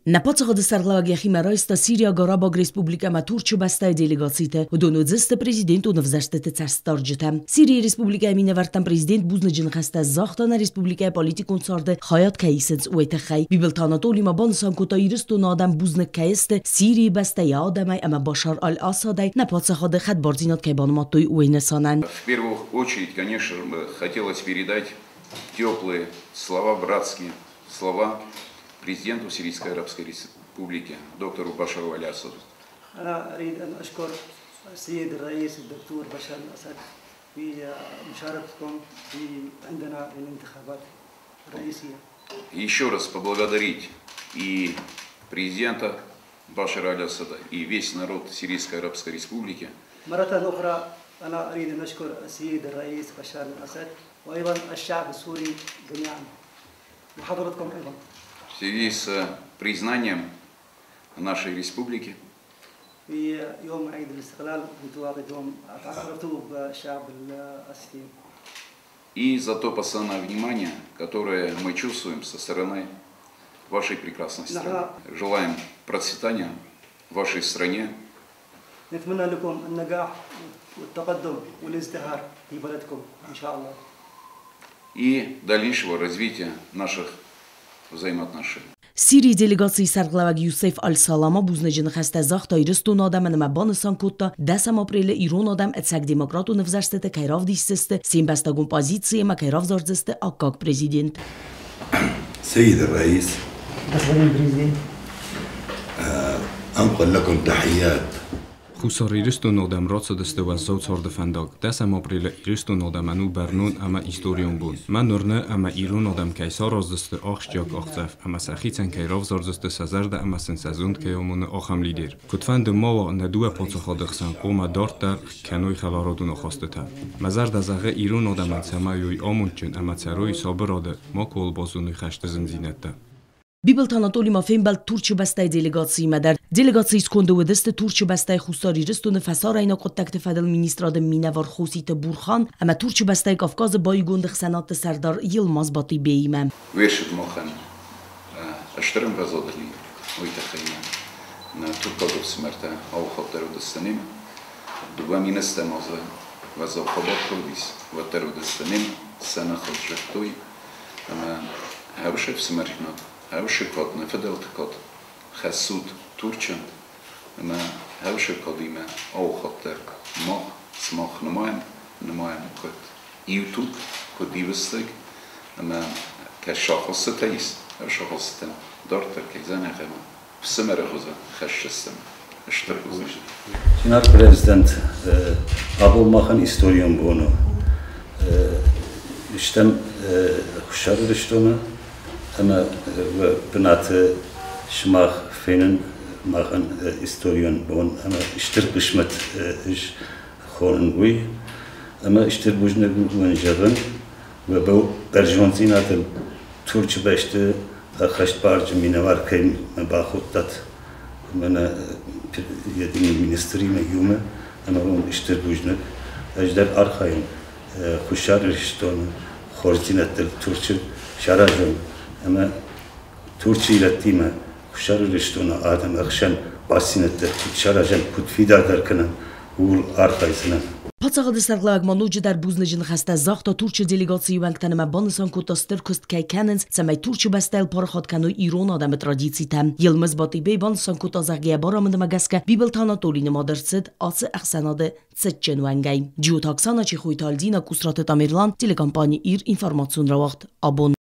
Нӕ паддзахады сӕргълӕууӕг йӕхимӕ райста Сириаг Арабаг Республикӕ ӕмӕ Турчы бӕстӕйы делегацитӕ. Уыдон уыдзысты президентон ӕвзӕрстыты цӕстдарджытӕ. Сирийы республикӕйы минӕвӕрттӕн президент бузныджы ныхӕстӕ загъта нӕ республикӕйы политикон царды хайад кӕй исынц, уый тыххӕй. Бибылты Анатоли ма банысан кодта, Ирыстоны адӕм бузныг кӕй сты Сирийы бӕстӕйы адӕмӕй ӕмӕ Башар аль-Асадӕй нӕ паддзахады хӕдбардзинад кӕй банымадтой, уый нысанӕн. В первую очередь, конечно, хотелось передать теплые слова братские, слова президенту Сирийской Арабской Республики, доктору Башару аль-Асаду. أنا أريد أن أشكر السيد الرئيس الدكتور بشار الأسد في مشاركتكم في عندنا الانتخابات الرئيسية. Еще раз поблагодарить и президента Башара аль-Асада, и весь народ Сирийской Арабской Республики. مرة أخرى أنا أريد أن أشكر السيد الرئيس بشار الأسد وأيضا الشعب السوري جميعا وحضرتكم أيضا. В связи с признанием нашей республики. في يوم عيد الاستقلال انتم اعطيتوهم اعترفتوا بالشعب السوري. И за то постоянное внимание, которое мы чувствуем со стороны вашей прекрасной страны. Желаем процветания вашей стране. نتمنى لكم النجاح والتقدم والازدهار في بلدكم إن شاء الله. И дальнейшего развития наших взаимоотношений. Сирийы делегацийы сӕргълӕууӕг Юсеф Аль-Салама бузныджы ныхӕстӕ загъта Ирыстоны адӕмӕн ӕмӕ банысан кодта, дӕсӕм апрелы ирон адӕм ӕцӕг демократон ӕвзӕрстыты кӕй равдисдзысты се мбӕстагон позици ӕмӕ кӕй равзардзысты аккаг президент. سيد الرئيس أنقل لكم تحيات Хуссар Ирыстоны адӕм рацыдысты уӕззау царды фӕндаг. Дӕсӕм апрелы Ирыстоны адӕмӕн у бӕрнон ӕмӕ историон бон. Мӕн уырны, ӕмӕ ирон адӕм кӕй сараздзысты ахсджиаг къахдзӕф ӕмӕ сӕхицӕн кӕй равзардзысты сӕ зӕрдӕ ӕмӕ сын сӕ зонд кӕй амоны, ахӕм лидер. Куыдфӕнды ма уа, нӕ дыууӕ паддзахады хсӕн хъуамӕ дарддӕр кӕной хӕларадон ахастытӕ. Мӕ зӕрдӕ зӕгъы ирон адӕмӕн, цӕмӕй уой амондджын ӕмӕ цӕрой сабырады, макуал базоной хӕсты зындзинӕдтӕ. Бибылты Анатоли ма фембӕлд Турчы бӕстӕйы делегациимӕ дӕр. Делегацийы сконды уыдысты Турчы бӕстӕйы Хуссар Ирыстоны фӕсарӕйнаг хъуыддӕгты фӕдыл министрады минӕвар Хоситы Бурхан ӕмӕ Турчы бӕстӕйы Кавказы баиугонды ӕхсӕнадты сӕрдар Йылмаз Батыбеимӕ. Уе махӕн стыр ӕмвӕзадыл уый тыххӕй нӕ туркаг ӕфсымӕртӕ алы уыдысты немӕ. 2000 азы уӕззау хабар куы уыдис, уӕддӕр уыдысты немӕ, сӕ ныхыл зыдтой ӕмӕ хӕвсы ӕфсымӕрдзинад, хӕвсы кад, нӕ фыдӕлты кад хӕссут Турчы ӕмӕ хӕвсы кадимӕ алы хатт дӕр мах сымах нымайӕм, нымайӕм куыд иу туг, куыд иу стӕг ӕмӕ кӕй сахуыссытӕ ис, сахуыссытӕ дарддӕр кӕй зӕнӕг ӕмӕ фсымӕры хуызӕн хӕсдзыстӕм стыр бузныг. Зынаргъ президент, абон махӕн историон бон у. Стӕм Хуссар Ирыстоны ӕмӕ бынаты сымах фенын махӕн историон бон ӕмӕ стыр хъысмӕт ис хонын уый. Ӕмӕ стыр бузныг уын зӕгъын, уӕ бӕрзонддзинадыл Турчы бӕсты ӕххӕстбарджын минӕвар кӕй бахуыдтат мӕнӕ едины министримӕ иумӕ ӕмӕ уым стыр бузныг. Ӕз дӕр архайын Хуссар Ирыстоны хорздзинӕдтыл Турчы саразын ӕмӕ Турчы ирӕттимӕ Хуссар Ирыстоны адӕм ӕхсӕн бастдзинӕдтӕ куыд саразӕм, куыд фидардӕр кӕнӕм, ууыл архайдзынӕн. Паддзахады сӕргълӕууӕг ма ноджыдӕр бузныджы ныхӕстӕ загъта Турчы делегацийы уӕнгтӕн ӕмӕ банысан кодта стыр куыст кӕй кӕнынц, цӕмӕй Турчы бӕстӕйыл парахат кӕной ирон адӕмы традицитӕ. Йылмыз Батыбей банысан кодта, зӕгъгӕ, йӕ барамындмӕ гӕсгӕ Бибылты Анатоли нымад ӕрцыд ацы ӕхсӕнады цытджын уӕнгӕй. Джиоты Оксана, Чехойты Альдина, Кусраты Тамерлан, телекомпани Ир, информацион рауагъд Абон.